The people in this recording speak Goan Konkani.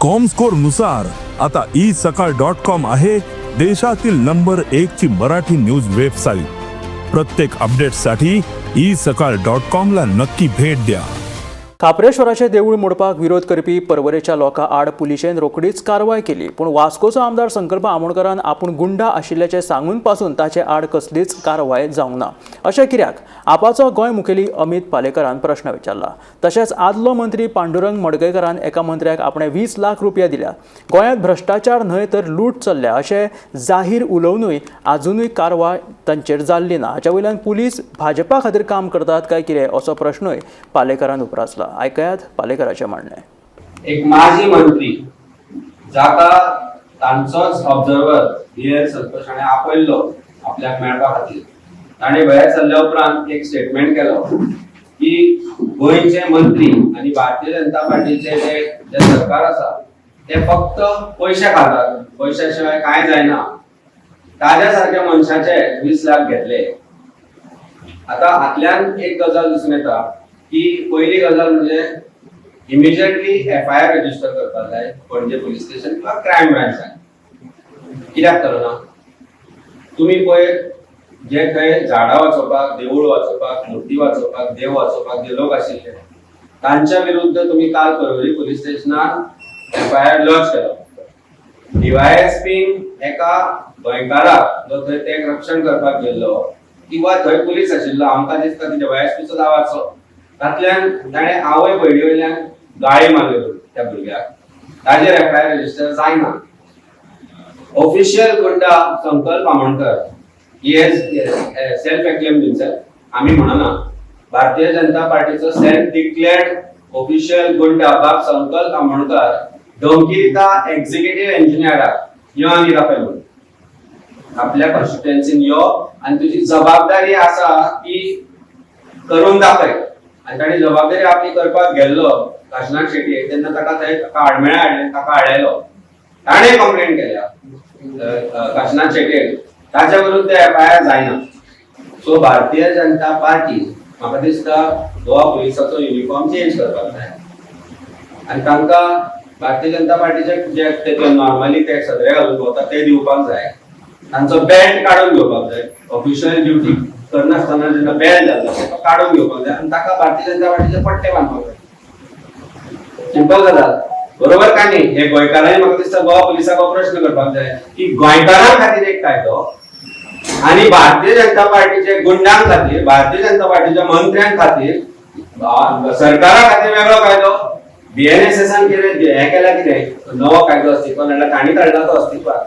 कॉमस्कोर नुसार आता ई सकाळ डॉट कॉम आहे देशातील नंबर एक ची मराठी न्यूज वेबसाईट. प्रत्येक अपडेटसाठी ई सकाळ डॉट कॉम ला नक्की भेट द्या. खाप्रेश्वराचें देवूळ मोडपाक विरोध करपी परवरेच्या लोकां आड पुलिशेन रोखडीच कारवाय केली, पूण वास्कोचो आमदार संकल्प आमोणकरान आपूण गुंडा आशिल्ल्याचें सांगून पासून ताचे आड कसलीच कारवाय जावंक ना. अशें कित्याक? आपाचो गोंय मुखेली अमीत पालेकरान प्रश्न विचारला. तशेंच आदलो मंत्री पांडुरंग मडकयकारान एका मंत्र्याक आपणें 20 लाख रुपया दिल्या, गोंयांत भ्रश्टाचार न्हय तर लूट चल्ल्या अशें जाहीर उलोवनूय आजुनूय कारवाय तांचेर जाल्ली ना. हाच्या वयल्यान पुलीस भाजपा खातीर काम करतात काय कितें, असो प्रश्नूय पालेकरान उप्रासला. आयकयात पालेकराचें म्हणणें. एक माजी मंत्री, जाका तांचोच ऑब्झर्वर बी एल संतोष हाणें आपयल्लो आपल्याक मेळपा खातीर, ताणें भायर सरल्या उपरांत एक स्टेटमेंट केलो की गोंयचे मंत्री आनी भारतीय जनता पार्टीचे जे जे सरकार आसा ते फक्त पयशे खातात, पयशा शिवाय कांय जायना. ताज्या सारक्या मनशाचे 20 लाख घेतले. आता हातल्यान एक गजाल दिसून येता की पयली गजाल म्हणजे इमिजिएटली एफआयआर रजिस्टर करपाक जाय पणजे पुलीस स्टेशन किंवा क्रायम ब्रांचान. कित्याक करना? तुमी पयर जे थंय झाडां वाचोवपाक, देवूळ वाचोवपाक, मुर्ती वाचोवपाक, देव वाचोवपाक जे लोक आशिल्ले, तांच्या विरुद्ध तुमी काल परवरी पुलीस स्टेशनार एफआयआर लॉज केलो. डीवायएसपीन एका गोंयकाराक, जो थंय ते रक्षण करपाक गेल्लो किंवा थंय पुलीस आशिल्लो, आमकां दिसता की डीवायएसपीचो दाव आसो, तातल्यान ताणें आवय भयणी वयल्यान गाळी मारल्यो त्या भुरग्याक. ताजेर एफआयआर रजिस्टर जायना. ऑफिशियल गुंडा संकल्प Amonkar, he has self acclaim himself, आम्ही म्हणना, Bharatiya Janata पार्टीचो self declared official गुंडा बाब संकल्प आमोणकर धमकी दिता एक्झिक्युटिव्ह इंजिनियराक, यो आनी दाखय म्हणून, आपल्या कॉन्स्टिट्युएन्सीन यो आनी तुजी जबाबदारी आसा ती करून दाखय. आनी ताणी जबाबदारी आपली करपाक गेल्लो काशनाथ शेटये, तेन्ना ताका थंय ताका आडमेळें हाडलें, ताका आडायलो. ताणें कंप्लेंट केल्या काशनाथ शेटयेक, ताच्या विरुद्ध एफआयआर जायना. सो भारतीय जनता पार्टी, म्हाका दिसता, गोवा पुलिसाचो युनिफॉर्म चेंज करपाक जाय आनी तांकां भारतीय जनता पार्टीचे जे ते नॉर्मली ते सदरे घालून भोंवतात ते दिवपाक जाय. तांचो बेल्ट काडून घेवपाक जाय. ऑफिशियल ड्युटी करनासतना जेन्ना बेल्ट जालो तो काडून घेवपाक जाय आनी ताका भारतीय जनता पार्टीचे पट्टे बांदपाक जाय. सिंपल गजाल. बरोबर काय न्ही? हे गोंयकारांनी, म्हाका दिसता, गोवा पुलिसाक हो प्रश्न करपाक जाय की गोंयकारां खातीर एक कायदो आनी भारतीय जनता पार्टीचे गुंडां खातीर, भारतीय जनता पार्टीच्या मंत्र्यां खातीर, सरकारा खातीर वेगळो कायदो. बीएनएसएसान कितें हें केला, कितें नवो कायदो अस्तित्वात हाडला, तांणी हाडला तो अस्तित्वात.